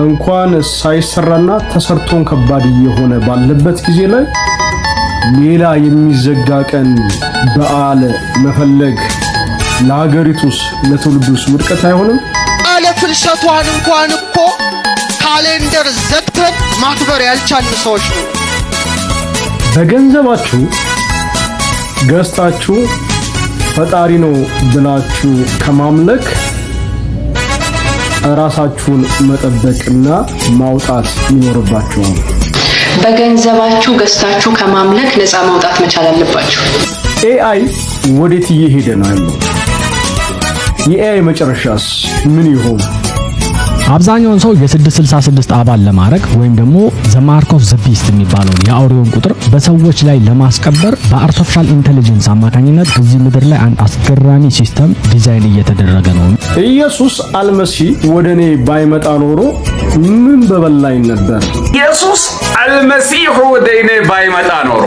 እንኳን ሳይሰራና ተሰርቶን ከባድ እየሆነ ባለበት ጊዜ ላይ ሌላ የሚዘጋ ቀን በዓል መፈለግ ለሀገሪቱስ ለትውልዱስ ውድቀት አይሆንም? በዓለ ፍልሰቷን እንኳን እኮ calendar ዘግተን ማክበር ያልቻልን ሰዎች ነው። በገንዘባችሁ ገዝታችሁ ፈጣሪ ነው ብላችሁ ከማምለክ ራሳችሁን መጠበቅና ማውጣት ይኖርባችኋል። በገንዘባችሁ ገዝታችሁ ከማምለክ ነፃ መውጣት መቻል አለባችሁ። AI ወዴት እየሄደ ነው ያለው? የ AI መጨረሻስ ምን ይሆን? አብዛኛውን ሰው የ666 አባል ለማድረግ ወይም ደግሞ the mark of the beast የሚባለውን የአውሬውን ቁጥር በሰዎች ላይ ለማስቀበር በ artificial intelligence አማካኝነት እዚህ ምድር ላይ አንድ አስገራሚ system design እየተደረገ ነው። ኢየሱስ አልመሲህ ወደ እኔ ባይመጣ ኖሮ ምን በበላኝ ነበር? ኢየሱስ አልመሲሁ ወደ እኔ ባይመጣ ኖሮ።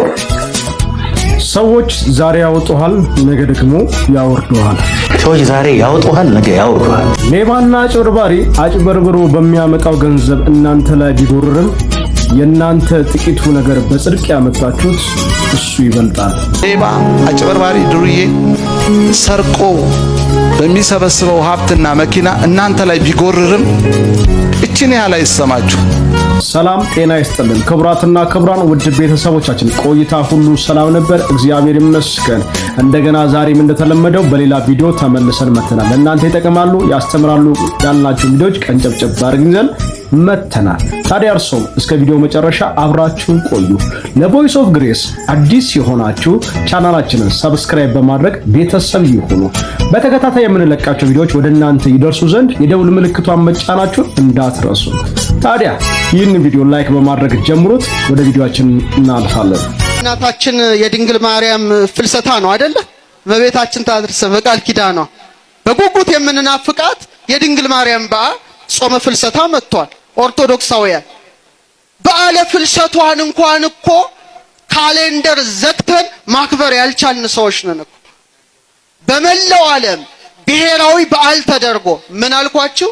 ሰዎች ዛሬ ያወጡሃል፣ ነገ ደግሞ ያወርዱሃል። ሰዎች ዛሬ ያወጡሃል፣ ነገ ያወርዱሃል። ሌባና አጭበርባሪ አጭበርብሮ በሚያመጣው ገንዘብ እናንተ ላይ ቢጎርርም የእናንተ ጥቂቱ ነገር በጽድቅ ያመጣችሁት እሱ ይበልጣል። ሌባ፣ አጭበርባሪ፣ ዱርዬ ሰርቆ በሚሰበስበው ሀብትና መኪና እናንተ ላይ ቢጎርርም እችን ያህል አይሰማችሁ። ሰላም ጤና ይስጥልን ክቡራትና ክቡራን ውድ ቤተሰቦቻችን፣ ቆይታ ሁሉ ሰላም ነበር፣ እግዚአብሔር ይመስገን። እንደገና ዛሬም እንደተለመደው በሌላ ቪዲዮ ተመልሰን መተናል። ለእናንተ ይጠቅማሉ፣ ያስተምራሉ ያልናቸው ቪዲዮዎች ቀንጨብጨብ አድርገን መተናል። ታዲያ እርሶም እስከ ቪዲዮ መጨረሻ አብራችሁን ቆዩ። ለ Voice of Grace አዲስ የሆናችሁ ቻናላችንን subscribe በማድረግ ቤተሰብ ይሁኑ። በተከታታይ የምንለቃቸው ቪዲዮዎች ወደ እናንተ ይደርሱ ዘንድ የደውል ምልክቷን መጫናችሁን እንዳትረሱ። ታዲያ ይህን ቪዲዮ like በማድረግ ጀምሩት። ወደ ቪዲዮአችን እናልፋለን። እናታችን የድንግል ማርያም ፍልሰታ ነው አይደለ? እመቤታችን ታድርሰን በቃል ኪዳኗ። በጉጉት የምንናፍቃት የድንግል ማርያም በዓል ጾመ ፍልሰታ መጥቷል። ኦርቶዶክሳውያን በዓለ ፍልሰቷን እንኳን እኮ calendar ዘግተን ማክበር ያልቻልን ሰዎች ነን እኮ። በመላው ዓለም ብሔራዊ በዓል ተደርጎ፣ ምን አልኳችሁ?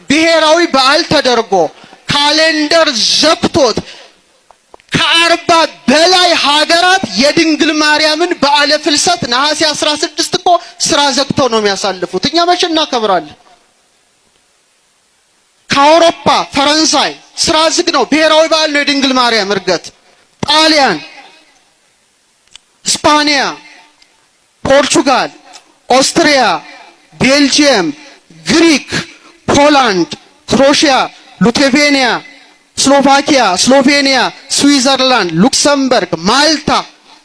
ብሔራዊ በዓል ተደርጎ calendar ዘግቶት ከ40 በላይ ሀገራት የድንግል ማርያምን በዓለ ፍልሰት ነሐሴ 16 እኮ ስራ ዘግተው ነው የሚያሳልፉት። እኛ መቼ እናከብራለን? ከአውሮፓ ፈረንሳይ ስራ ዝግ ነው፣ ብሔራዊ በዓል ነው የድንግል ማርያም እርገት። ጣሊያን፣ ስፓኒያ፣ ፖርቹጋል፣ ኦስትሪያ፣ ቤልጂየም፣ ግሪክ፣ ፖላንድ፣ ክሮሺያ፣ ሉቴቬኒያ፣ ስሎቫኪያ፣ ስሎቬኒያ፣ ስዊዘርላንድ፣ ሉክሰምበርግ፣ ማልታ፣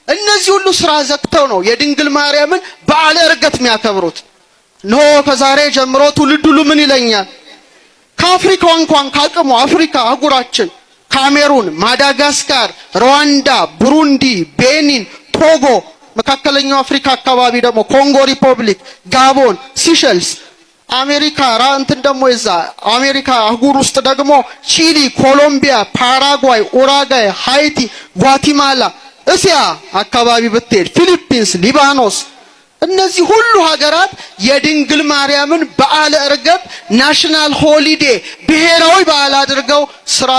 እነዚህ ሁሉ ስራ ዘግተው ነው የድንግል ማርያምን በዓለ ዕርገት የሚያከብሩት። ኖ፣ ከዛሬ ጀምሮ ትውልድ ሁሉ ምን ይለኛል? ከአፍሪካ እንኳን ካቅሙ አፍሪካ አህጉራችን ካሜሩን፣ ማዳጋስካር፣ ሩዋንዳ፣ ቡሩንዲ፣ ቤኒን፣ ቶጎ፣ መካከለኛው አፍሪካ አካባቢ ደግሞ ኮንጎ ሪፐብሊክ፣ ጋቦን፣ ሲሸልስ፣ አሜሪካ እንትን ደግሞ የዛ አሜሪካ አህጉር ውስጥ ደግሞ ቺሊ፣ ኮሎምቢያ፣ ፓራጓይ፣ ኡራጋይ፣ ሃይቲ፣ ጓቲማላ፣ እስያ አካባቢ ብትሄድ ፊሊፒንስ፣ ሊባኖስ፣ እነዚህ ሁሉ ሀገራት የድንግል ማርያምን በዓለ ዕርገት national holiday ብሔራዊ በዓል አድርገው ስራ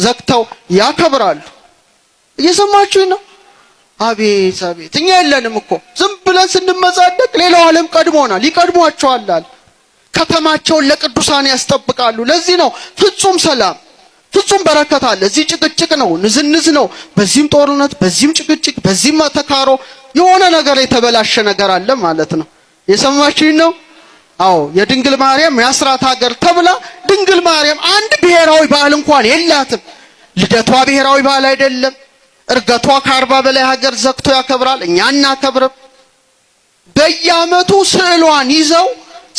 ዘግተው ያከብራሉ። እየሰማችሁኝ ነው? አቤት አቤት! እኛ የለንም እኮ። ዝም ብለን ስንመጻደቅ ሌላው ዓለም ቀድሞናል፣ ይቀድሟቸዋል። ከተማቸውን ለቅዱሳን ያስጠብቃሉ። ለዚህ ነው ፍጹም ሰላም፣ ፍጹም በረከት አለ። እዚህ ጭቅጭቅ ነው፣ ንዝንዝ ነው። በዚህም ጦርነት፣ በዚህም ጭቅጭቅ፣ በዚህም አተካሮ የሆነ ነገር የተበላሸ ነገር አለ ማለት ነው። የሰማችሁኝ ነው? አዎ፣ የድንግል ማርያም የአስራት ሀገር ተብላ ድንግል ማርያም አንድ ብሔራዊ በዓል እንኳን የላትም። ልደቷ ብሔራዊ በዓል አይደለም። እርገቷ ከ40 በላይ ሀገር ዘግቶ ያከብራል። እኛ አናከብርም። በየዓመቱ ስዕሏን ይዘው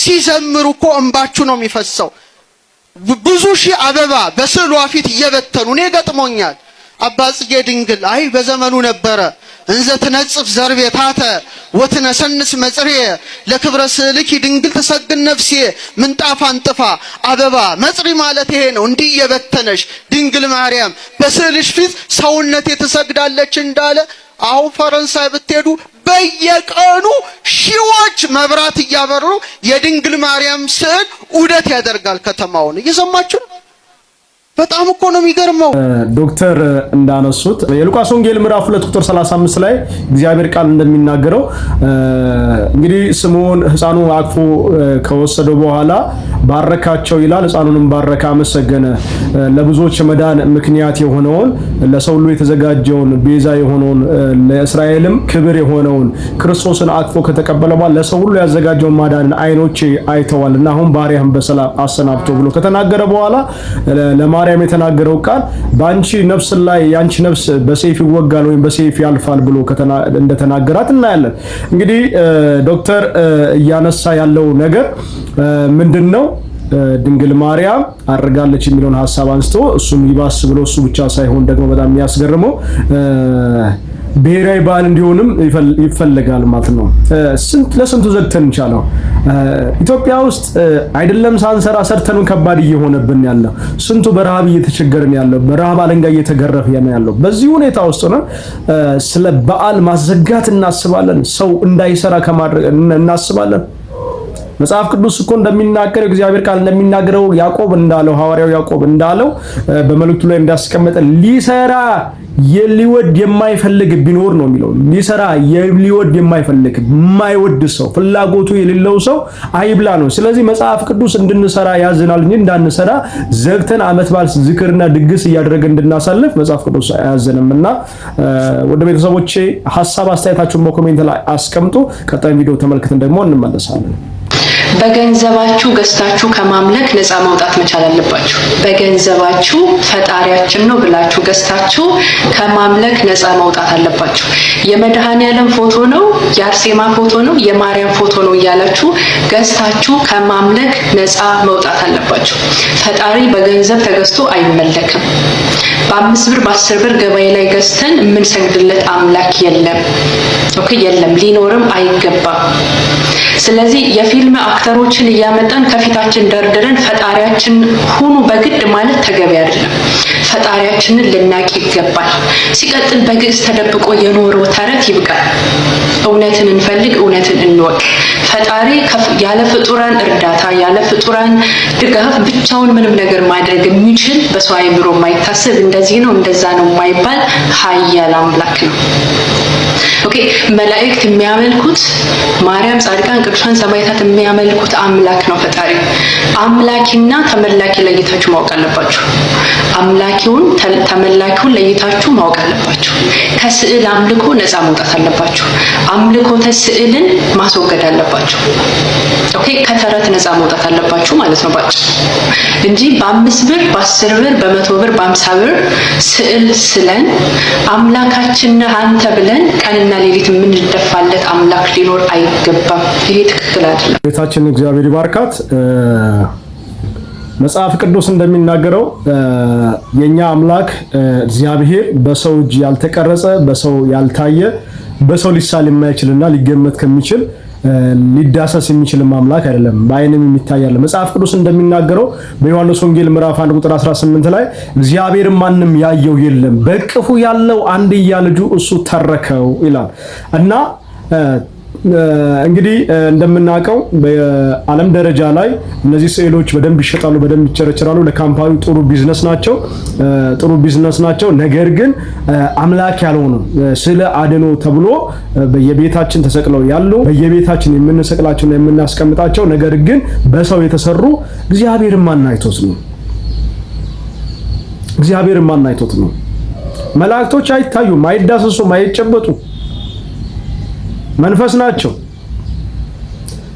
ሲዘምሩ እኮ እንባችሁ ነው የሚፈሰው። ብዙ ሺህ አበባ በስዕሏ ፊት እየበተኑ፣ እኔ ገጥሞኛል። አባ ጽጌ ድንግል አይ በዘመኑ ነበረ፣ እንዘ ትነጽፍ ዘርቤታተ ወትነሰንስ መጽርየ ለክብረ ስዕልኪ ድንግል ትሰግድ ነፍሴ። ምንጣፍ አንጥፋ አበባ፣ መጽሪ ማለት ይሄ ነው። እንዲህ እየበተነሽ ድንግል ማርያም በስዕልሽ ፊት ሰውነቴ ትሰግዳለች እንዳለ፣ አሁን ፈረንሳይ ብትሄዱ በየቀኑ ሺዎች መብራት እያበሩ የድንግል ማርያም ስዕል ዑደት ያደርጋል ከተማውን። እየሰማችሁ ነው። በጣም እኮ ነው የሚገርመው። ዶክተር እንዳነሱት የሉቃስ ወንጌል ምዕራፍ 2 ቁጥር 35 ላይ እግዚአብሔር ቃል እንደሚናገረው እንግዲህ ስምዖን ሕፃኑን አቅፎ ከወሰደው በኋላ ባረካቸው ይላል። ሕፃኑንም ባረከ፣ አመሰገነ። ለብዙዎች መዳን ምክንያት የሆነውን፣ ለሰው ሁሉ የተዘጋጀውን፣ ቤዛ የሆነውን፣ ለእስራኤልም ክብር የሆነውን ክርስቶስን አቅፎ ከተቀበለ በኋላ ለሰው ሁሉ ያዘጋጀውን ማዳንን ዓይኖቼ አይተዋል እና አሁን ባሪያህን በሰላም አሰናብቶ ብሎ ከተናገረ በኋላ ለማርያም የተናገረው ቃል በአንቺ ነፍስ ላይ የአንቺ ነፍስ በሰይፍ ይወጋል ወይም በሰይፍ ያልፋል ብሎ እንደተናገራት እናያለን። እንግዲህ ዶክተር እያነሳ ያለው ነገር ምንድን ነው? ድንግል ማርያም አድርጋለች የሚለውን ሀሳብ አንስቶ እሱም ይባስ ብሎ እሱ ብቻ ሳይሆን ደግሞ በጣም የሚያስገርመው ብሔራዊ በዓል እንዲሆንም ይፈልጋል ማለት ነው። ስንት ለስንቱ ዘግተን እንቻለው። ኢትዮጵያ ውስጥ አይደለም ሳንሰራ ሰርተንም ከባድ እየሆነብን ያለው፣ ስንቱ በረሃብ እየተቸገረን ያለው፣ በረሃብ አለንጋ እየተገረፈ ያለው፣ በዚህ ሁኔታ ውስጥ ነው ስለ በዓል ማዘጋት እናስባለን። ሰው እንዳይሰራ ከማድረግ እናስባለን። መጽሐፍ ቅዱስ እኮ እንደሚናገረው፣ እግዚአብሔር ቃል እንደሚናገረው፣ ያዕቆብ እንዳለው፣ ሐዋርያው ያዕቆብ እንዳለው፣ በመልእክቱ ላይ እንዳስቀመጠ ሊሰራ ሊወድ የማይፈልግ ቢኖር ነው የሚለው። ሊሰራ ሊወድ የማይፈልግ፣ የማይወድ ሰው፣ ፍላጎቱ የሌለው ሰው አይብላ ነው። ስለዚህ መጽሐፍ ቅዱስ እንድንሰራ ያዘናል እንጂ እንዳንሰራ ዘግተን ዓመት በዓል ዝክርና ድግስ እያደረገ እንድናሳልፍ መጽሐፍ ቅዱስ አያዘንም። እና ወደ ቤተሰቦቼ ሀሳብ አስተያየታችሁን በ comment ላይ አስቀምጡ። ቀጣይ ቪዲዮ ተመልክተን ደግሞ እንመለሳለን። በገንዘባችሁ ገዝታችሁ ከማምለክ ነፃ መውጣት መቻል አለባችሁ። በገንዘባችሁ ፈጣሪያችን ነው ብላችሁ ገዝታችሁ ከማምለክ ነፃ መውጣት አለባችሁ። የመድኃኔዓለም ፎቶ ነው፣ የአርሴማ ፎቶ ነው፣ የማርያም ፎቶ ነው እያላችሁ ገዝታችሁ ከማምለክ ነፃ መውጣት አለባችሁ። ፈጣሪ በገንዘብ ተገዝቶ አይመለክም። በ5 ብር፣ በ10 ብር ገበያ ላይ ገዝተን የምንሰግድለት አምላክ የለም። Okay፣ የለም፣ ሊኖርም አይገባም። ስለዚህ የፊልም actor ኦችን እያመጣን ከፊታችን ደርድረን ፈጣሪያችን ሁኑ በግድ ማለት ተገቢ አይደለም። ፈጣሪያችንን ልናቅ ይገባል። ሲቀጥል በግዕዝ ተደብቆ የኖረው ተረት ይብቃል። እውነትን እንፈልግ፣ እውነትን እንወቅ። ፈጣሪ ያለ ፍጡራን እርዳታ፣ ያለ ፍጡራን ድጋፍ ብቻውን ምንም ነገር ማድረግ የሚችል፣ በሰው አይምሮ የማይታሰብ፣ እንደዚህ ነው እንደዛ ነው የማይባል ኃያል አምላክ ነው። Okay፣ መላእክት የሚያመልኩት፣ ማርያም፣ ጻድቃን፣ ቅዱሳን፣ ሰማዕታት የሚያመልኩት አምላክ ነው ፈጣሪ። አምላኪና ተመላኪ ለይታችሁ ማወቅ አለባችሁ። አምላኪውን ተመላኪውን ለይታችሁ ማወቅ አለባችሁ። ከስዕል አምልኮ ነፃ መውጣት አለባችሁ። አምልኮተ ስዕልን ማስወገድ አለባችሁ። Okay፣ ከተረት ነፃ መውጣት አለባችሁ ማለት ነው ባጭሩ፣ እንጂ በ5 ብር፣ በ10 ብር፣ በ100 ብር፣ በ50 ብር ስዕል ስለን አምላካችን ነህ አንተ ብለን ቀንና ሌሊት የምንደፋለት አምላክ ሊኖር አይገባም። ይሄ ትክክል አይደለም። ቤታችን እግዚአብሔር ይባርካት። መጽሐፍ ቅዱስ እንደሚናገረው የኛ አምላክ እግዚአብሔር በሰው እጅ ያልተቀረጸ፣ በሰው ያልታየ፣ በሰው ሊሳል የማይችልና ሊገመት ከሚችል ሊዳሰስ የሚችልም አምላክ አይደለም፣ በአይንም የሚታይ አይደለም። መጽሐፍ ቅዱስ እንደሚናገረው በዮሐንስ ወንጌል ምዕራፍ 1 ቁጥር 18 ላይ እግዚአብሔር ማንም ያየው የለም፣ በእቅፉ ያለው አንድያ ልጁ እሱ ተረከው ይላል። እና እንግዲህ እንደምናውቀው በዓለም ደረጃ ላይ እነዚህ ስዕሎች በደንብ ይሸጣሉ፣ በደንብ ይቸረቸራሉ። ለ company ጥሩ ቢዝነስ ናቸው፣ ጥሩ ቢዝነስ ናቸው። ነገር ግን አምላክ ያልሆኑ ስዕለ አድኖ ተብሎ በየቤታችን ተሰቅለው ያሉ፣ በየቤታችን የምንሰቅላቸውና የምናስቀምጣቸው ነገር ግን በሰው የተሰሩ፣ እግዚአብሔርን ማን አይቶት ነው? እግዚአብሔርን ማን አይቶት ነው? መላእክቶች አይታዩም፣ አይዳሰሱም፣ አይጨበጡም፣ መንፈስ ናቸው።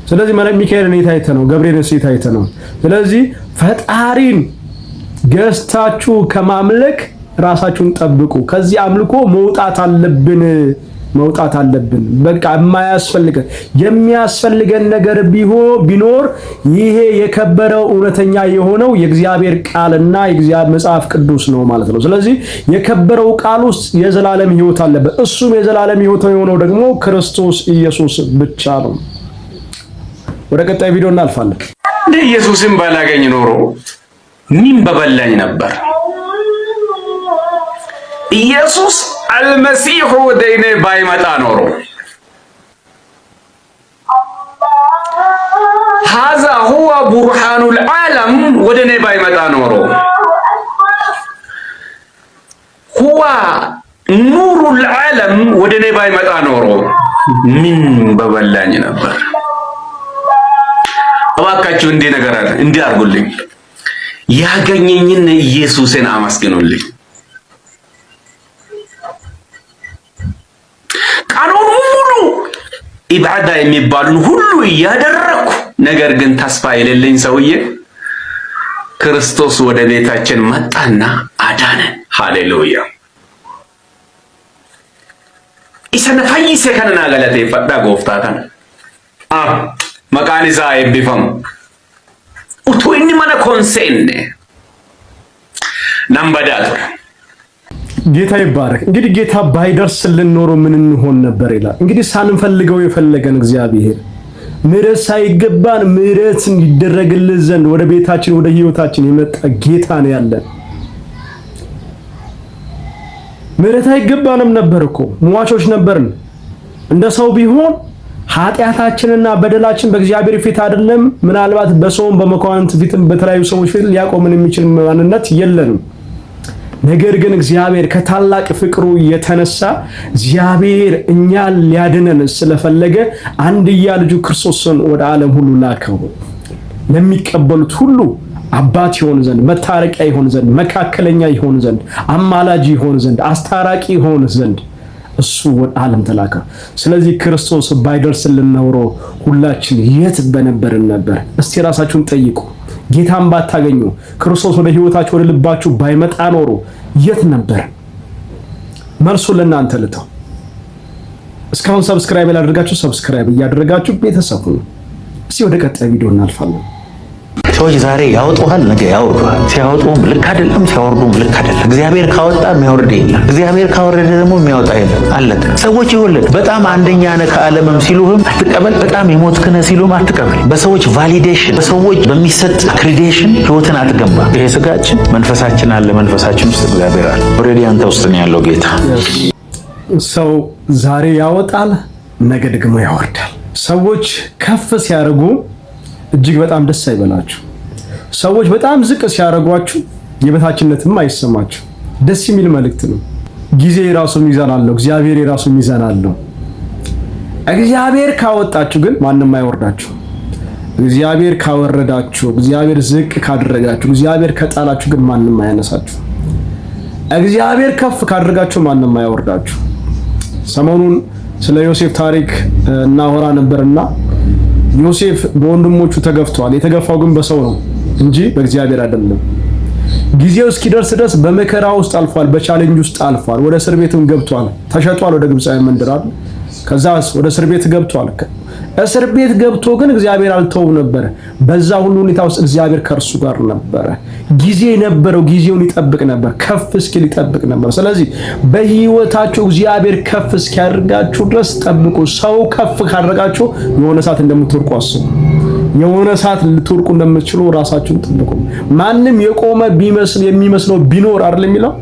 ስለዚህ ሚካኤልን የት አይተህ ነው? ገብርኤልን የት አይተህ ነው? ስለዚህ ፈጣሪን ገዝታችሁ ከማምለክ ራሳችሁን ጠብቁ። ከዚህ አምልኮ መውጣት አለብን፣ መውጣት አለብን። በቃ የማያስፈልገን፣ የሚያስፈልገን ነገር ቢኖር ይሄ የከበረው እውነተኛ የሆነው የእግዚአብሔር ቃልና የእግዚአብሔር መጽሐፍ ቅዱስ ነው ማለት ነው። ስለዚህ የከበረው ቃል ውስጥ የዘላለም ሕይወት አለበት። እሱም የዘላለም ሕይወት የሆነው ደግሞ ክርስቶስ ኢየሱስ ብቻ ነው። ወደ ቀጣይ ቪዲዮ እናልፋለን። እንደ ኢየሱስን ባላገኝ ኖሮ ምን በበላኝ ነበር? ኢየሱስ አልመሲሁ ወደ እኔ ባይመጣ ኖሮ፣ هذا هو برهان العالم ወደ እኔ ባይመጣ ኖሮ፣ نور العالم ወደ እኔ ባይመጣ ኖሮ ምን በበላኝ ነበር? እባካችሁ እንዲህ ነገር አለ፣ እንዲህ አድርጉልኝ። ያገኘኝን ኢየሱስን አመስግኑልኝ። ቀኑን ሙሉ ኢባዳ የሚባሉን ሁሉ እያደረኩ ነገር ግን ተስፋ የሌለኝ ሰውዬ ክርስቶስ ወደ ቤታችን መጣና አዳነን። ሃሌሉያ። Isa na fayyise kana naa galateeffadhaa gooftaa kana. Ah, maqaan isaa eebbifamu. Utuu inni mana koo hin seenne nan badaa ture. ጌታ ይባረክ። እንግዲህ ጌታ ባይደርስልን ኖሮ ምን እንሆን ነበር ይላል። እንግዲህ ሳንፈልገው የፈለገን እግዚአብሔር፣ ምሕረት ሳይገባን ምሕረት እንዲደረግልን ዘንድ ወደ ቤታችን፣ ወደ ህይወታችን የመጣ ጌታ ነው ያለን። ምሕረት አይገባንም ነበር እኮ፣ ሟቾች ነበርን። እንደ ሰው ቢሆን ኃጢአታችንና በደላችን በእግዚአብሔር ፊት አይደለም፣ ምናልባት በሰውም በመኳንንት ፊትም በተለያዩ ሰዎች ፊት ሊያቆምን የሚችል ማንነት የለንም። ነገር ግን እግዚአብሔር ከታላቅ ፍቅሩ የተነሳ እግዚአብሔር እኛን ሊያድነን ስለፈለገ አንድያ ልጁ ክርስቶስን ወደ ዓለም ሁሉ ላከው። ለሚቀበሉት ሁሉ አባት ይሆን ዘንድ፣ መታረቂያ ይሆን ዘንድ፣ መካከለኛ ይሆን ዘንድ፣ አማላጅ ይሆን ዘንድ፣ አስታራቂ ይሆን ዘንድ እሱ ወደ ዓለም ተላከ። ስለዚህ ክርስቶስ ባይደርስልን ኖሮ ሁላችን የት በነበርን ነበር? እስቲ ራሳችሁን ጠይቁ። ጌታን ባታገኙ፣ ክርስቶስ ወደ ህይወታችሁ፣ ወደ ልባችሁ ባይመጣ ኖሮ የት ነበር? መልሱ ለእናንተ ልተው። እስካሁን subscribe ያላደረጋችሁ subscribe እያደረጋችሁ ቤተሰብ ሁኑ። እስቲ ወደ ቀጣይ ቪዲዮ እናልፋለን። ሰዎች ዛሬ ያወጡሃል፣ ነገ ያወርዱሃል። ሲያወጡም ልክ አይደለም፣ ሲያወርዱም ልክ አይደለም። እግዚአብሔር ካወጣ የሚያወርድ የለም፣ እግዚአብሔር ካወረደ ደግሞ የሚያወጣ የለም። አለቀ። ሰዎች ይኸውልህ በጣም አንደኛ ነህ ከዓለምም ሲሉህም አትቀበል፣ በጣም የሞትክ ነህ ሲሉህም አትቀበል። በሰዎች validation፣ በሰዎች በሚሰጥ accreditation ህይወትን አትገንባ። ይሄ ስጋችን መንፈሳችን አለ፣ መንፈሳችን ውስጥ እግዚአብሔር አለ። Already አንተ ውስጥ ነው ያለው ጌታ። ሰው ዛሬ ያወጣል፣ ነገ ደግሞ ያወርዳል። ሰዎች ከፍ ሲያደርጉ እጅግ በጣም ደስ አይበላችሁ። ሰዎች በጣም ዝቅ ሲያደርጓችሁ የበታችነትም አይሰማችሁ። ደስ የሚል መልእክት ነው። ጊዜ የራሱ ሚዛን አለው። እግዚአብሔር የራሱ ሚዛን አለው። እግዚአብሔር ካወጣችሁ ግን ማንም አይወርዳችሁ። እግዚአብሔር ካወረዳችሁ፣ እግዚአብሔር ዝቅ ካደረጋችሁ፣ እግዚአብሔር ከጣላችሁ ግን ማንም አያነሳችሁ። እግዚአብሔር ከፍ ካደረጋችሁ ማንም አያወርዳችሁ። ሰሞኑን ስለ ዮሴፍ ታሪክ እናወራ ነበርና ዮሴፍ በወንድሞቹ ተገፍቷል። የተገፋው ግን በሰው ነው እንጂ በእግዚአብሔር አይደለም። ጊዜው እስኪደርስ ድረስ በመከራ ውስጥ አልፏል። በ challenge ውስጥ አልፏል። ወደ እስር ቤትም ገብቷል። ተሸጧል ወደ ግብፃዊ መንደር። ከዛስ ወደ እስር ቤት ገብቷል። እስር ቤት ገብቶ ግን እግዚአብሔር አልተውም ነበር። በዛ ሁሉ ሁኔታ ውስጥ እግዚአብሔር ከእርሱ ጋር ነበረ። ጊዜ ነበረው። ጊዜውን ይጠብቅ ነበር። ከፍ እስኪል ይጠብቅ ነበር። ስለዚህ በህይወታችሁ እግዚአብሔር ከፍ እስኪያደርጋችሁ ድረስ ጠብቁ። ሰው ከፍ ካደረጋችሁ የሆነ ሰዓት እንደምትወድቁ አስቡ። የሆነ ሰዓት ልትወድቁ እንደምትችሉ ራሳችሁን ጠብቁ። ማንም የቆመ ቢመስል፣ የሚመስለው ቢኖር አይደል የሚለው፣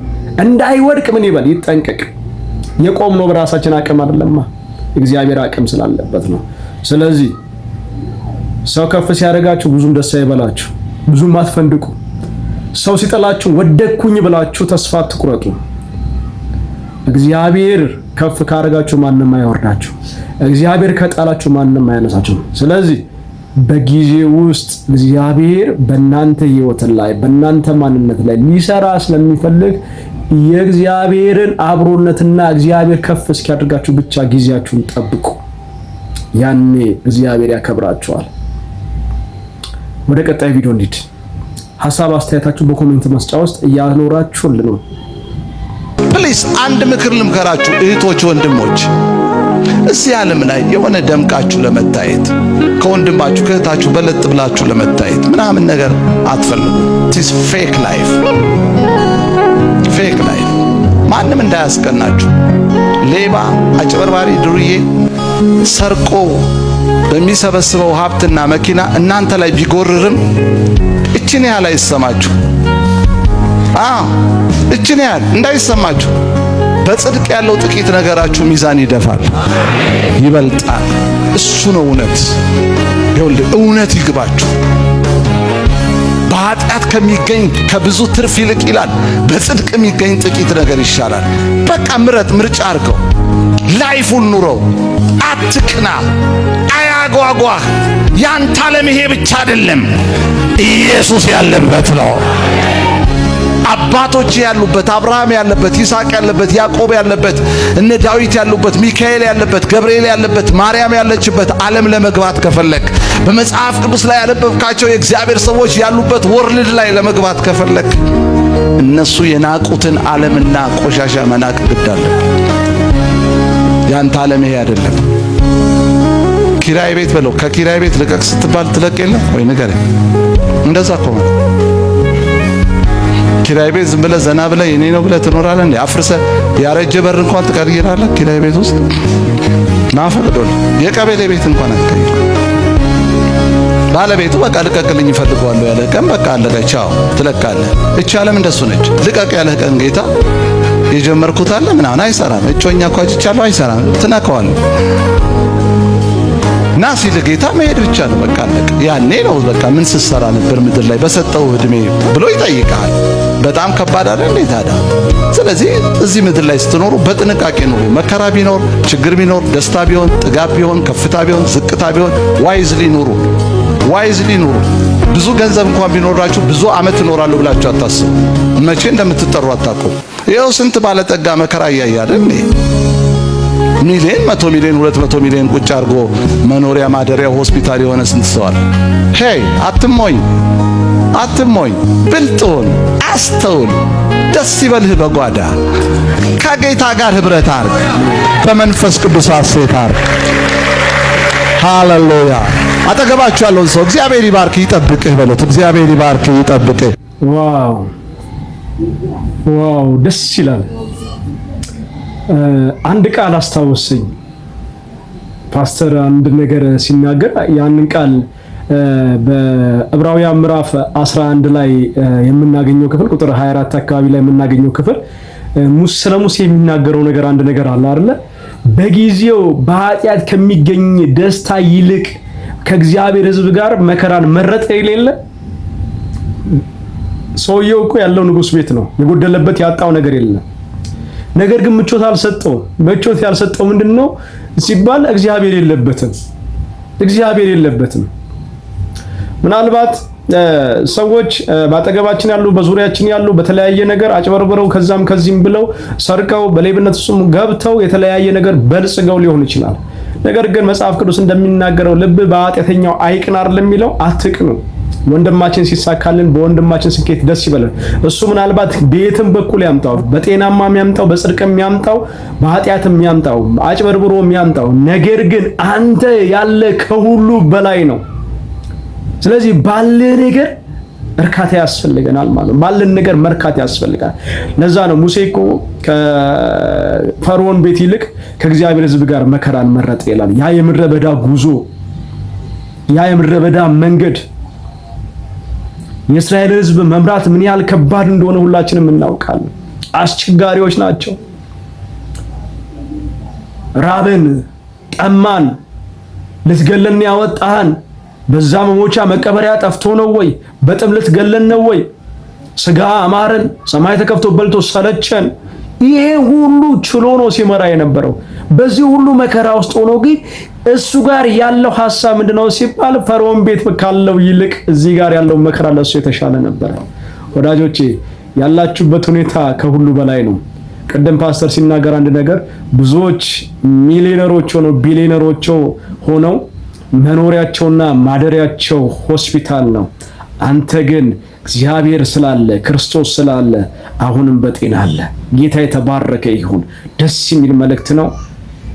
እንዳይወድቅ ምን ይበል? ይጠንቀቅ። የቆምነው በራሳችን አቅም አይደለማ፣ እግዚአብሔር አቅም ስላለበት ነው። ስለዚህ ሰው ከፍ ሲያደርጋችሁ ብዙም ደስ አይበላችሁ፣ ብዙም አትፈንድቁ። ሰው ሲጠላችሁ ወደኩኝ ብላችሁ ተስፋ አትቁረጡ። እግዚአብሔር ከፍ ካደረጋችሁ ማንም አይወርዳችሁ። እግዚአብሔር ከጣላችሁ ማንም አያነሳችሁ። ስለዚህ በጊዜ ውስጥ እግዚአብሔር በእናንተ ሕይወት ላይ፣ በእናንተ ማንነት ላይ ሊሰራ ስለሚፈልግ የእግዚአብሔርን አብሮነትና እግዚአብሔር ከፍ እስኪያደርጋችሁ ብቻ ጊዜያችሁን ጠብቁ። ያኔ እግዚአብሔር ያከብራችኋል። ወደ ቀጣይ ቪዲዮ እንሂድ። ሀሳብ አስተያየታችሁ በ comment መስጫ ውስጥ እያኖራችሁልን ነው። Please አንድ ምክር ልምከራችሁ እህቶች፣ ወንድሞች፣ እዚህ ዓለም ላይ የሆነ ደምቃችሁ ለመታየት፣ ከወንድማችሁ ከእህታችሁ በለጥ ብላችሁ ለመታየት ምናምን ነገር አትፈልጉ። It's fake life, fake life። ማንም እንዳያስቀናችሁ። ሌባ፣ አጭበርባሪ፣ ዱርዬ ሰርቆ በሚሰበስበው ሀብትና መኪና እናንተ ላይ ቢጎርርም እችን ያህል አይሰማችሁ። አዎ፣ እችን ያህል እንዳይሰማችሁ። በጽድቅ ያለው ጥቂት ነገራችሁ ሚዛን ይደፋል፣ ይበልጣል። እሱ ነው እውነት። ይኸውልህ እውነት ይግባችሁ። በኃጢአት ከሚገኝ ከብዙ ትርፍ ይልቅ ይላል በጽድቅ የሚገኝ ጥቂት ነገር ይሻላል። በቃ ምረጥ፣ ምርጫ አድርገው፣ life ኡን ኑረው። አትቅና፣ አያጓጓህ። ያንተ ዓለም ይሄ ብቻ አይደለም፣ ኢየሱስ ያለበት ነው። አባቶች ያሉበት፣ አብርሃም ያለበት፣ ይስሐቅ ያለበት፣ ያዕቆብ ያለበት፣ እነ ዳዊት ያሉበት፣ ሚካኤል ያለበት፣ ገብርኤል ያለበት፣ ማርያም ያለችበት ዓለም ለመግባት ከፈለክ፣ በመጽሐፍ ቅዱስ ላይ ያነበብካቸው የእግዚአብሔር ሰዎች ያሉበት world ላይ ለመግባት ከፈለክ፣ እነሱ የናቁትን ዓለምና ቆሻሻ መናቅ ግድ አለብህ። ያንተ ዓለም ይሄ አይደለም። ኪራይ ቤት በለው፣ ከኪራይ ቤት ልቀቅ ስትባል ትለቅ የለም ወይ? ንገረኝ። እንደዛ እኮ ነው። ኪራይ ቤት ዝም ብለህ ዘና ብለህ የኔ ነው ብለህ ትኖራለህ እንዴ? አፍርሰህ ያረጀ በር እንኳን ትቀይራለህ? ኪራይ ቤት ውስጥ ናፈቅዶልህ የቀበሌ ቤት እንኳን አትቀይር። ባለቤቱ በቃ ልቀቅልኝ እፈልገዋለሁ ያለህ ቀን በቃ አለቀ፣ ቻው ትለቃለህ። እቺ ዓለም እንደሱ ነች። ልቀቅ ያለህ ቀን ጌታ የጀመርኩት አለ ምናምን አይሰራም። እጮኛ እኮ አጭቻለሁ አይሰራም። ትነካዋለህ። ና ሲል ጌታ መሄድ ብቻ ነው። በቃ አለቀ። ያኔ ነው በቃ ምን ስትሰራ ነበር ምድር ላይ በሰጠው እድሜ ብሎ ይጠይቃል። በጣም ከባድ አይደል እንዴ ታዲያ? ስለዚህ እዚህ ምድር ላይ ስትኖሩ በጥንቃቄ ኑሩ። መከራ ቢኖር፣ ችግር ቢኖር፣ ደስታ ቢሆን፣ ጥጋብ ቢሆን፣ ከፍታ ቢሆን፣ ዝቅታ ቢሆን wisely ኑሩ። Wisely ኑሩ። ብዙ ገንዘብ እንኳን ቢኖራችሁ ብዙ ዓመት እኖራለሁ ብላችሁ አታስቡ። መቼ እንደምትጠሩ አታውቁም። ይኸው ስንት ባለጠጋ መከራ እያየ አይደል እንዴ? ሚሊዮን፣ 100 ሚሊዮን፣ 200 ሚሊዮን ቁጭ አድርጎ መኖሪያ ማደሪያ ሆስፒታል የሆነ ስንት ሰው አለ። Hey፣ አትሞኝ፣ አትሞኝ፣ ብልጥ ሁን፣ አስተውል፣ ደስ ይበልህ በጓዳ፣ ከጌታ ጋር ህብረት አርግ፣ በመንፈስ ቅዱስ ሐሴት አርግ። ሃሌሉያ። አጠገባችሁ ያለውን ሰው እግዚአብሔር ይባርክ ይጠብቅህ በሉት። እግዚአብሔር ይባርክ ይጠብቅህ። Wow wow፣ ደስ ይላል። አንድ ቃል አስታወሰኝ። ፓስተር አንድ ነገር ሲናገር ያንን ቃል በዕብራውያን ምዕራፍ 11 ላይ የምናገኘው ክፍል፣ ቁጥር 24 አካባቢ ላይ የምናገኘው ክፍል ስለ ሙሴ የሚናገረው ነገር አንድ ነገር አለ አይደለ? በጊዜው በኃጢአት ከሚገኝ ደስታ ይልቅ ከእግዚአብሔር ሕዝብ ጋር መከራን መረጠ የሌለ። ሰውየው እኮ ያለው ንጉሥ ቤት ነው። የጎደለበት ያጣው ነገር የለም። ነገር ግን ምቾት አልሰጠውም። ምቾት ያልሰጠው ምንድን ነው ሲባል እግዚአብሔር የለበትም። እግዚአብሔር የለበትም። ምናልባት ሰዎች በአጠገባችን ያሉ፣ በዙሪያችን ያሉ በተለያየ ነገር አጭበርብረው፣ ከዛም ከዚህም ብለው ሰርቀው፣ በሌብነት ውስጥም ገብተው የተለያየ ነገር በልጽገው ሊሆን ይችላል። ነገር ግን መጽሐፍ ቅዱስ እንደሚናገረው ልብ በኃጢአተኛው አይቅና አይደል የሚለው? አትቅኑ። ወንድማችን ሲሳካልን በወንድማችን ስኬት ደስ ይበለን። እሱ ምናልባት በየትም በኩል ያምጣው፣ በጤናማ ያምጣው፣ በጽድቅም ያምጣው፣ በኃጢአትም ያምጣው፣ አጭበርብሮ ያምጣው፣ ነገር ግን አንተ ያለ ከሁሉ በላይ ነው። ስለዚህ ባለ ነገር እርካታ ያስፈልገናል ማለት ነው። ባለን ነገር መርካት ያስፈልጋል። ለዛ ነው ሙሴ እኮ ከፈርዖን ቤት ይልቅ ከእግዚአብሔር ሕዝብ ጋር መከራን መረጠ ይላል። ያ የምድረ በዳ ጉዞ፣ ያ የምድረ በዳ መንገድ፣ የእስራኤል ሕዝብ መምራት ምን ያህል ከባድ እንደሆነ ሁላችንም እናውቃለን። አስቸጋሪዎች ናቸው። ራበን፣ ጠማን፣ ልትገለን ያወጣህን በዛ መሞቻ መቀበሪያ ጠፍቶ ነው ወይ? በጥም ልትገለን ነው ወይ? ስጋ አማረን፣ ሰማይ ተከፍቶ በልቶ ሰለቸን። ይሄ ሁሉ ችሎ ነው ሲመራ የነበረው። በዚህ ሁሉ መከራ ውስጥ ሆኖ ግን እሱ ጋር ያለው ሐሳብ ምንድነው ሲባል ፈርዖን ቤት ካለው ይልቅ እዚህ ጋር ያለው መከራ ለሱ የተሻለ ነበረ። ወዳጆቼ፣ ያላችሁበት ሁኔታ ከሁሉ በላይ ነው። ቅድም ፓስተር ሲናገር አንድ ነገር፣ ብዙዎች ሚሊዮነሮች ሆነው ቢሊዮነሮች ሆነው መኖሪያቸውና ማደሪያቸው ሆስፒታል ነው። አንተ ግን እግዚአብሔር ስላለ፣ ክርስቶስ ስላለ አሁንም በጤና አለ። ጌታ የተባረከ ይሁን። ደስ የሚል መልእክት ነው።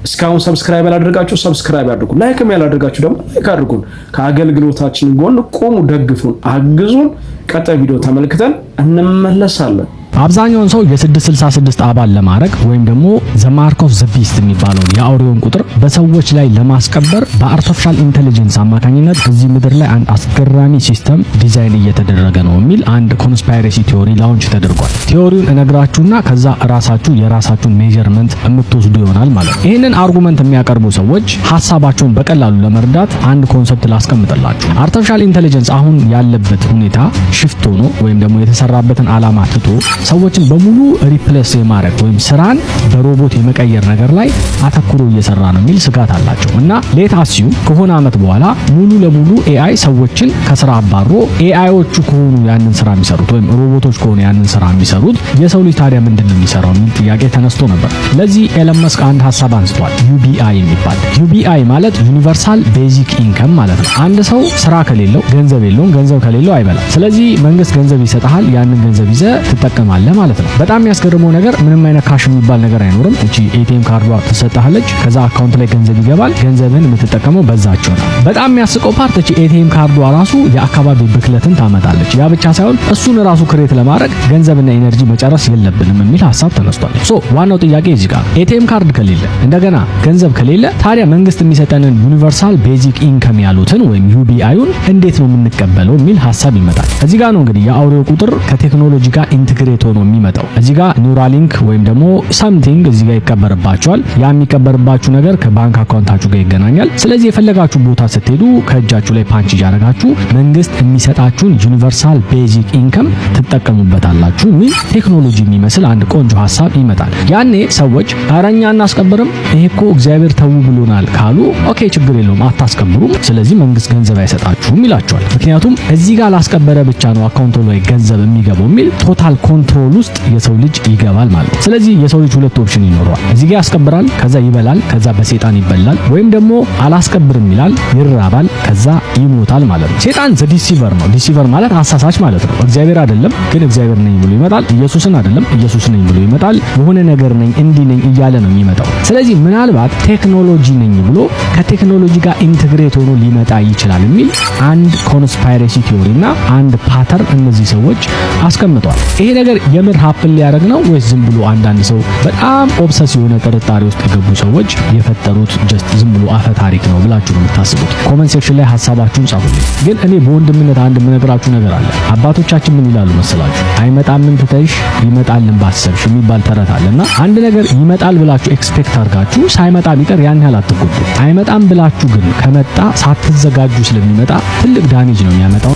እስካሁን subscribe ያላደረጋችሁ subscribe አድርጉ። Like ም ያላደረጋችሁ ደግሞ like አድርጉን። ከአገልግሎታችን ጎን ቆሙ፣ ደግፉን፣ አግዙን። ቀጣይ ቪዲዮ ተመልክተን እንመለሳለን። አብዛኛውን ሰው የ666 አባል ለማድረግ ወይም ደግሞ the mark of the beast የሚባለውን የአውሬውን ቁጥር በሰዎች ላይ ለማስቀበር በ artificial intelligence አማካኝነት እዚህ ምድር ላይ አንድ አስገራሚ system design እየተደረገ ነው የሚል አንድ conspiracy theory launch ተደርጓል። Theory ውን እነግራችሁና ከዛ ራሳችሁ የራሳችሁን measurement የምትወስዱ ይሆናል ማለት ነው። ይህንን argument የሚያቀርቡ ሰዎች ሀሳባቸውን በቀላሉ ለመርዳት አንድ concept ላስቀምጥላችሁ። Artificial intelligence አሁን ያለበት ሁኔታ shift ሆኖ ወይም ደግሞ የተሰራበትን ዓላማ ትቶ ሰዎችን በሙሉ replace የማድረግ ወይም ስራን በሮቦት የመቀየር ነገር ላይ አተኩሮ እየሰራ ነው የሚል ስጋት አላቸው። እና let assume ከሆነ አመት በኋላ ሙሉ ለሙሉ AI ሰዎችን ከስራ አባሮ AI ዎቹ ከሆኑ ያንን ስራ የሚሰሩት ወይም ሮቦቶች ከሆኑ ያንን ስራ የሚሰሩት፣ የሰው ልጅ ታዲያ ምንድን ነው የሚሰራው የሚል ጥያቄ ተነስቶ ነበር። ለዚህ ኤለን መስክ አንድ ሀሳብ አንስቷል። UBI የሚባል። UBI ማለት universal basic income ማለት ነው። አንድ ሰው ስራ ከሌለው ገንዘብ የለውም፣ ገንዘብ ከሌለው አይበላም። ስለዚህ መንግስት ገንዘብ ይሰጥሃል፣ ያንን ገንዘብ ይዘህ ትጠቀማለህ ማለት ነው። በጣም የሚያስገርመው ነገር ምንም አይነት cash የሚባል ነገር አይኖርም። እቺ ATM ካርዷ ትሰጥሃለች፣ ከዛ account ላይ ገንዘብ ይገባል። ገንዘብን የምትጠቀመው በዛቸው ነው። በጣም የሚያስቀው part እቺ ATM ካርዷ ራሱ የአካባቢ ብክለትን ታመጣለች። ያ ብቻ ሳይሆን እሱን ራሱ create ለማድረግ ገንዘብና energy መጨረስ የለብንም የሚል ሀሳብ ተነስቷል። So ዋናው ጥያቄ እዚህ ጋር፣ ATM card ከሌለ፣ እንደገና ገንዘብ ከሌለ፣ ታዲያ መንግስት የሚሰጠንን universal basic income ያሉትን ወይም UBI ዩን እንዴት ነው የምንቀበለው የሚል ሀሳብ ይመጣል። እዚህ ጋር ነው እንግዲህ የአውሬው ቁጥር ከቴክኖሎጂ ጋር integrate ሆኖ የሚመጣው። እዚህ ጋር Neuralink ወይም ደግሞ something እዚህ ጋር ይቀበርባችኋል። ያ የሚቀበርባችሁ ነገር ከባንክ account ኣችሁ ጋር ይገናኛል። ስለዚህ የፈለጋችሁ ቦታ ስትሄዱ ከእጃችሁ ላይ punch እያደረጋችሁ መንግስት የሚሰጣችሁን universal basic income ትጠቀሙበታላችሁ የሚል ቴክኖሎጂ የሚመስል አንድ ቆንጆ ሀሳብ ይመጣል። ያኔ ሰዎች ኧረ እኛ አናስቀብርም፣ ይሄ እኮ እግዚአብሔር ተዉ ብሎናል ካሉ፣ okay ችግር የለውም አታስቀብሩም፣ ስለዚህ መንግስት ገንዘብ አይሰጣችሁም ይላቸዋል። ምክንያቱም እዚህ ጋር ላስቀበረ ብቻ ነው account ኡ ላይ ገንዘብ የሚገባው የሚል total control ውስጥ የሰው ልጅ ይገባል ማለት ነው። ስለዚህ የሰው ልጅ ሁለት option ይኖረዋል። እዚህ ጋር ያስቀብራል፣ ከዛ ይበላል፣ ከዛ በሴጣን ይበላል፣ ወይም ደግሞ አላስቀብርም ይላል፣ ይራባል፣ ከዛ ይሞታል ማለት ነው። ሴጣን the deceiver ነው። Deceiver ማለት አሳሳች ማለት ነው። እግዚአብሔር አይደለም ግን እግዚአብሔር ነኝ ብሎ ይመጣል። ኢየሱስን አይደለም፣ ኢየሱስ ነኝ ብሎ ይመጣል። የሆነ ነገር ነኝ፣ እንዲህ ነኝ እያለ ነው የሚመጣው። ስለዚህ ምናልባት ቴክኖሎጂ ነኝ ብሎ ከቴክኖሎጂ ጋር integrate ሆኖ ሊመጣ ይችላል የሚል አንድ conspiracy theory እና አንድ pattern እነዚህ ሰዎች አስቀምጠዋል። ይሄ ነገር የምር happen ሊያደርግ ነው ወይስ ዝም ብሎ አንዳንድ ሰው በጣም obsess የሆነ ጥርጣሬ ውስጥ የገቡ ሰዎች የፈጠሩት just ዝም ብሎ አፈ ታሪክ ነው ብላችሁ ነው የምታስቡት? Comment section ላይ ሀሳባችሁን ጻፉልኝ። ግን እኔ በወንድምነት አንድ የምነግራችሁ ነገር አለ። አባቶቻችን ምን ይላሉ መሰላችሁ? አይመጣምን ትተሽ ይመጣልን ባሰብሽ የሚባል ተረት አለ። እና አንድ ነገር ይመጣል ብላችሁ expect አድርጋችሁ ሳይመጣ ቢቀር ያን ያህል አትጎዱ። አይመጣም ብላችሁ ግን ከመጣ ሳትዘጋጁ ስለሚመጣ ትልቅ damage ነው የሚያመጣው።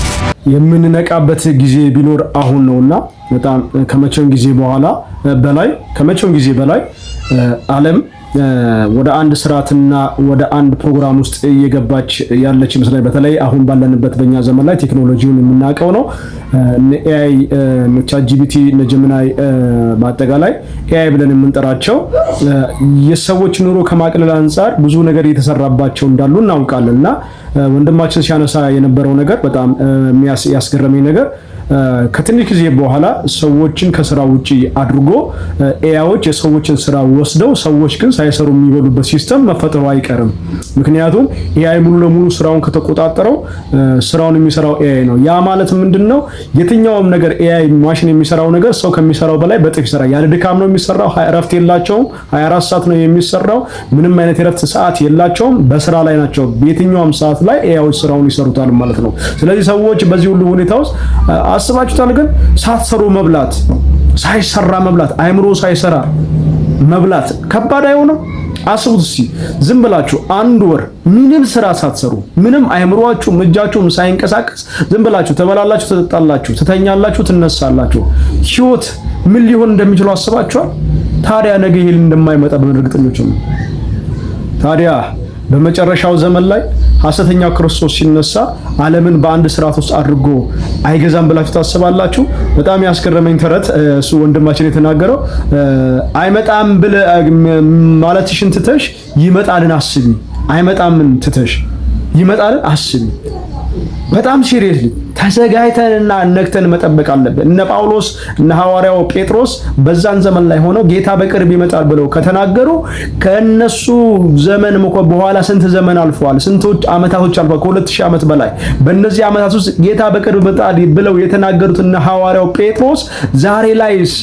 የምንነቃበት ጊዜ ቢኖር አሁን ነውና በጣም ከመቼውም ጊዜ በላይ ዓለም ወደ አንድ ስርዓትና ወደ አንድ ፕሮግራም ውስጥ እየገባች ያለች ይመስላል። በተለይ አሁን ባለንበት በእኛ ዘመን ላይ ቴክኖሎጂውን የምናውቀው ነው። AI፣ ChatGPT፣ Gemini፣ በአጠቃላይ AI ብለን የምንጠራቸው የሰዎች ኑሮ ከማቅለል አንጻር ብዙ ነገር እየተሰራባቸው እንዳሉ እናውቃለን። እና ወንድማችን ሲያነሳ የነበረው ነገር በጣም ያስገረመኝ ነገር ከትንሽ ጊዜ በኋላ ሰዎችን ከስራ ውጪ አድርጎ AI ዎች የሰዎችን ስራ ወስደው ሰዎች ግን ሳይሰሩ የሚበሉበት system መፈጠሩ አይቀርም። ምክንያቱም AI ሙሉ ለሙሉ ስራውን ከተቆጣጠረው ስራውን የሚሰራው AI ነው። ያ ማለት ምንድን ነው? የትኛውም ነገር AI ማሽን የሚሰራው ነገር ሰው ከሚሰራው በላይ በእጥፍ ይሰራል። ያለ ድካም ነው የሚሰራው። እረፍት የላቸውም። 24 ሰዓት ነው የሚሰራው። ምንም አይነት የእረፍት ሰዓት የላቸውም። በስራ ላይ ናቸው። በየትኛውም ሰዓት ላይ AI ዎች ስራውን ይሰሩታል ማለት ነው። ስለዚህ ሰዎች በዚህ ሁሉ ሁኔታ ውስጥ አስባችሁታል? ግን ሳትሰሩ መብላት፣ ሳይሰራ መብላት፣ አይምሮ ሳይሰራ መብላት ከባድ አይሆንም? አስቡት እስቲ፣ ዝም ብላችሁ አንድ ወር ምንም ስራ ሳትሰሩ፣ ምንም አይምሯችሁም እጃችሁም ሳይንቀሳቀስ ዝም ብላችሁ ትበላላችሁ፣ ትጠጣላችሁ፣ ትተኛላችሁ፣ ትነሳላችሁ። ህይወት ምን ሊሆን እንደሚችሉ አስባችኋል? ታዲያ ነገ ይሄ እንደማይመጣ በምን እርግጠኞች ነው? ታዲያ በመጨረሻው ዘመን ላይ ሐሰተኛው ክርስቶስ ሲነሳ ዓለምን በአንድ ስርዓት ውስጥ አድርጎ አይገዛም ብላችሁ ታስባላችሁ? በጣም ያስገረመኝ ተረት እሱ ወንድማችን የተናገረው፣ አይመጣም ብለ ማለትሽን ትተሽ ይመጣልን አስቢ። አይመጣምን ትተሽ ይመጣልን አስቢ። በጣም seriously ተዘጋጅተንና ነቅተን መጠበቅ አለብን። እነ ጳውሎስ፣ እነ ሐዋርያው ጴጥሮስ በዛን ዘመን ላይ ሆነው ጌታ በቅርብ ይመጣል ብለው ከተናገሩ ከነሱ ዘመን በኋላ ስንት ዘመን አልፈዋል? ስንቶች ዓመታቶች አልፈዋል? ከ2000 ዓመት በላይ። በእነዚህ ዓመታት ውስጥ ጌታ በቅርብ ይመጣል ብለው የተናገሩት እነ ሐዋርያው ጴጥሮስ ዛሬ ላይስ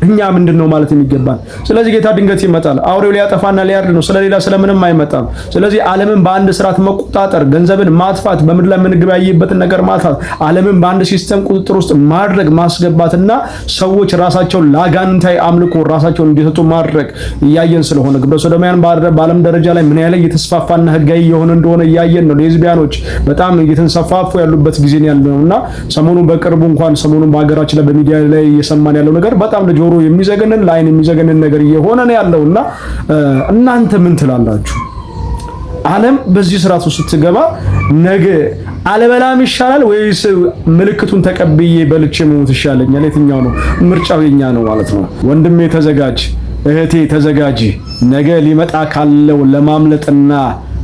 እኛ ምንድን ነው ማለት የሚገባን? ስለዚህ ጌታ ድንገት ይመጣል። አውሬው ሊያጠፋና ሊያርድ ነው። ስለሌላ ስለምንም አይመጣም። ስለዚህ ዓለምን በአንድ ስርዓት መቆጣጠር፣ ገንዘብን ማጥፋት፣ በምድር ላይ የምንገበያይበትን ነገር ማጥፋት፣ ዓለምን በአንድ system ቁጥጥር ውስጥ ማድረግ ማስገባትና ሰዎች ራሳቸውን ለአጋንንታዊ አምልኮ ራሳቸውን እንዲሰጡ ማድረግ እያየን ስለሆነ፣ ግብረ ሰዶማውያን በዓለም ደረጃ ላይ ምን ያህል እየተስፋፋና ህጋዊ የሆነ እንደሆነ እያየን ነው። ሌዝቢያኖች በጣም እየተንሰፋፉ ያሉበት ጊዜ ነው ያለውና ሰሞኑን በቅርቡ እንኳን ሰሞኑን በሀገራችን ላይ በሚዲያ ላይ እየሰማን ያለው ነገር በጣም ለጆሮ የሚዘገንን፣ ለአይን የሚዘገንን ነገር እየሆነ ነው ያለውና እናንተ ምን ትላላችሁ? ዓለም በዚህ ስርዓት ውስጥ ስትገባ ነገ አለበላም ይሻላል ወይስ ምልክቱን ተቀብዬ በልቼ መሞት ይሻለኛል? የትኛው ነው ምርጫው? የኛ ነው ማለት ነው። ወንድሜ ተዘጋጅ፣ እህቴ ተዘጋጂ። ነገ ሊመጣ ካለው ለማምለጥና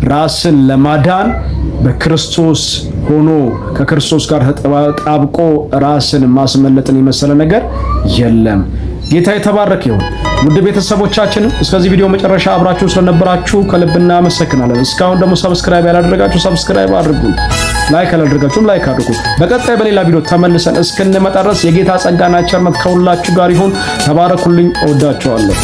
ራስን ለማዳን በክርስቶስ ሆኖ ከክርስቶስ ጋር ተጣብቆ ራስን ማስመለጥን የመሰለ ነገር የለም። ጌታ የተባረከ ይሁን። ውድ ቤተሰቦቻችን፣ እስከዚህ ቪዲዮ መጨረሻ አብራችሁ ስለነበራችሁ ከልብ እናመሰግናለን። እስካሁን ደግሞ subscribe ያላደረጋችሁ subscribe አድርጉ፣ like ያላደረጋችሁም like አድርጉ። በቀጣይ በሌላ ቪዲዮ ተመልሰን እስክንመጣ ድረስ የጌታ ጸጋና ቸርነት ከሁላችሁ ጋር ይሁን። ተባረኩልኝ። እወዳችኋለሁ።